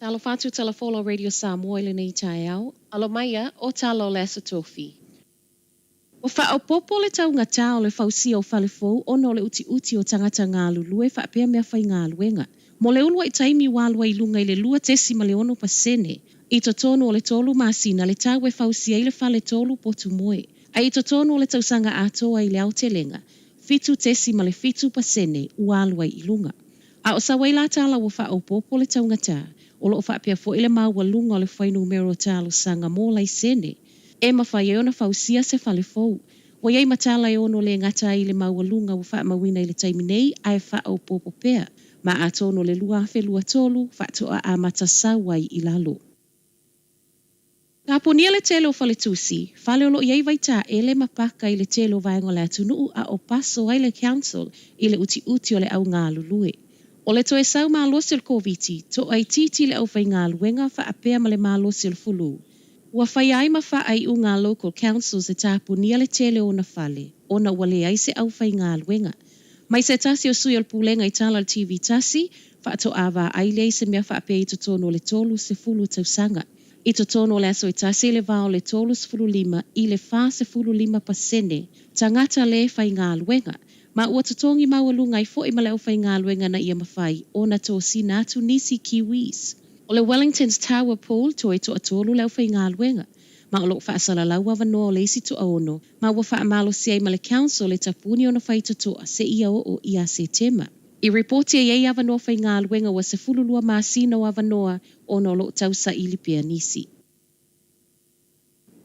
Talofa atu Tala Folau Radio Samoa i lenei taeao. Alo maia o tala o le Aso Tofi. Ua faaopoopo le taugatā o le fausia o fale fou ona o le utiuti o tagata galulue faapea meafaigaluega. Mo le uluai taimi ua alu ai i luga i le 2.6% i totonu o le tolu masina le tau e fausia ai le fale tolu potu moe. A i totonu o le tausaga atoa i le aotelega, 7.7% ua alu ai i luga. A o sau ai la tala ua faaopoopo le taugatā, o lo o faapea foi le maualuga o le fuainumera o talosaga mo laisene e mafai ai ona fausia se fale fou. Ua i ai ma tala e ono le gata ai le maualuga ua faamauina i le taimi nei ae faaopoopo pea, ma atonu o le 2023 faatoa amata sau ai i lalo. Tapunia le tele o faletusi, fale o lo o i ai vaitaele ma paka i le tele o vaega o le atunuu a o paso ai le Council i le utiuti o le au galulue. O le toe sau malosi o le Koviti, toaitiiti le aufaigaluega faapea ma le malosi o le fulu. Ua faia ai ma faaiuga a local councils e tapunia le tele o ona fale ona ua leai se aufaigaluega. Mai se tasi o sui o le Pulega i tala i le TV tasi, faatoa vaai lea i se mea faapea i totonu o le 30 tausaga. I totonu o le aso e tasi i le va o le 35 i le 45% tagata le faigaluega, ma ua totogi maualuga ai foi ma le aufaigaluega ina ia mafai ona tosina atu nisi Kiwis. O le Wellington's Tower Pool toe toatolu le aufaigaluega, ma o lo o faasalalau avanoa o le isi toaono, ma ua faamalosi ai ma le Council e tapuni ona faitotoa seia oo ia Setema. I ripoti e i ai avanoa faigaluega ua 12 masina o avanoa ona o lo o tausaili pea nisi.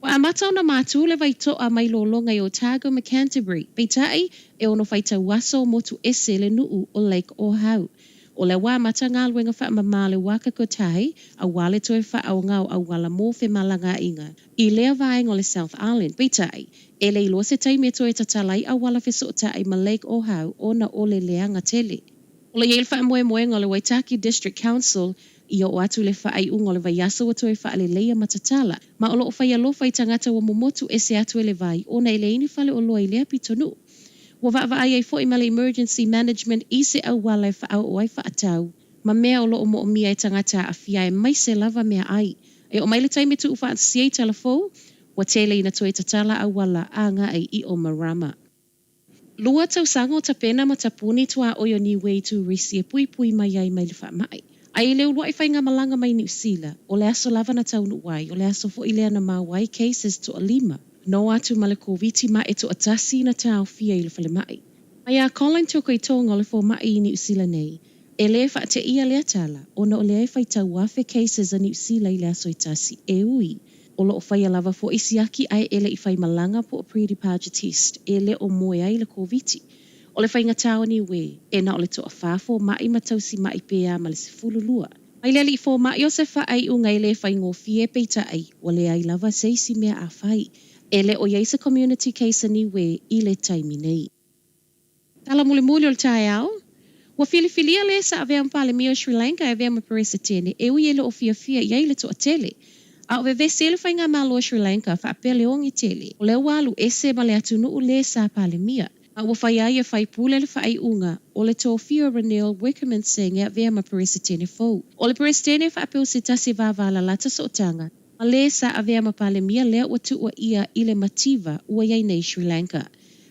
Ua amata ona matu le vai toa mai Lologa i Otago ma Canterbury, peitai, e ono faitau aso o motu ese le nuu o Lake Ohau. O lea ua amata galuega faamama a le Waka Kotahi aua le toe faaaoga o auala mo femalagaaiga i lea vaega o le South Island, peitai, e le iloa se taimi e toe tatala ai auala fesootai ma Lake Ohau ona o le leaga tele. O lo o i ai le faamoemoega o le Waitaki District Council i oo atu i le faaiuga o le vaiaso ua toe faaleleia ma tatala, ma o lo o fai alofa i tagata ua momotu ese atu e le vai ona e leai ni faleoloa i lea pitonuu. Ua vaavaai ai foi ma le Emergency Management i se auala e faaoo ai faatau ma mea o lo o moomia e tagata aafia aemaise lava meaai. E oo mai le taimi e tuufaatasia ai tala fou, ua tele ina toe tatala auala agai i Omarama. Lua tausaga o tapena ma tapuni tuaoi o Niue i turisi e puipui mai ai mai le faamai. A i le uluai faigamalaga mai Niu Sila, o le aso lava na taunuu ai, o le aso foi lea na maua ai cases toalima. Noa atu ma le Koviti ma e toatasi na taofia i le falemai. Mai ia Colin Tiokoitonga o le fomai i Niu Sila nei, e le faateia lea tala, ona o lea e faitau afe cases a Niu Sila i le aso e tasi, e ui, o lo o faia lava foi siaki ae e le i fai malaga po o pre-departure test e le o moe ai le Koviti. O le faigatā o Niue, e na o le toafa fomai ma tausima'i pea ma le 12. Mai le alii fomai o se faaiuga e le faigofie peitai ua leai lava se isi mea a fai. E le o i ai se community case a Niue i le taimi nei. Tala mulimuli o le taeao, Ua filifilia le sa avea ma Palemia o Sri Lanka e avea ma Peresetene e ui e le o fiafia i ai le toatele. A o vevesi ai le faigamalo a Sri Lanka faapea le oge tele, o lea ua alu ese ma le atunuu le sa Palemia. A ua fai ai e faipule le faaiuga o le tofia o Ranil Wickremesinghe e avea ma Peresetene fou. O le Peresetene e faapea o se tasi e vavalalata sootaga ma le sa avea ma Palemia lea ua tuuaia i le mativa ua i ai nei Sri Lanka.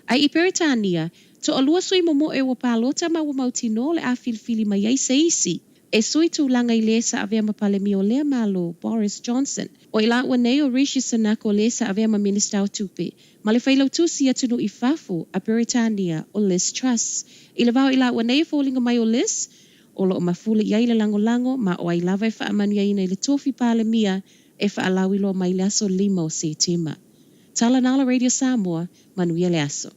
A i Peretania, toalua sui momoe ua palota ma ua mautinoa o le a filifili mai ai se isi e sui tulaga i le sa avea ma Palemia o lea Malo, Boris Johnson. O i laua nei o Rishi Sunak o le sa avea ma Minista o Tupe, ma le Failautusi i atunuu i fafo a Peretania o Liz Truss. I le va o i laua nei e foliga mai o Liz, o lo o mafuli i ai le lagolago ma o ai lava e faamanuiaina i le tofi Palemia e faalauiloa mai i le aso 5 o Setema. Tala na la Radio Samoa, manuia le aso.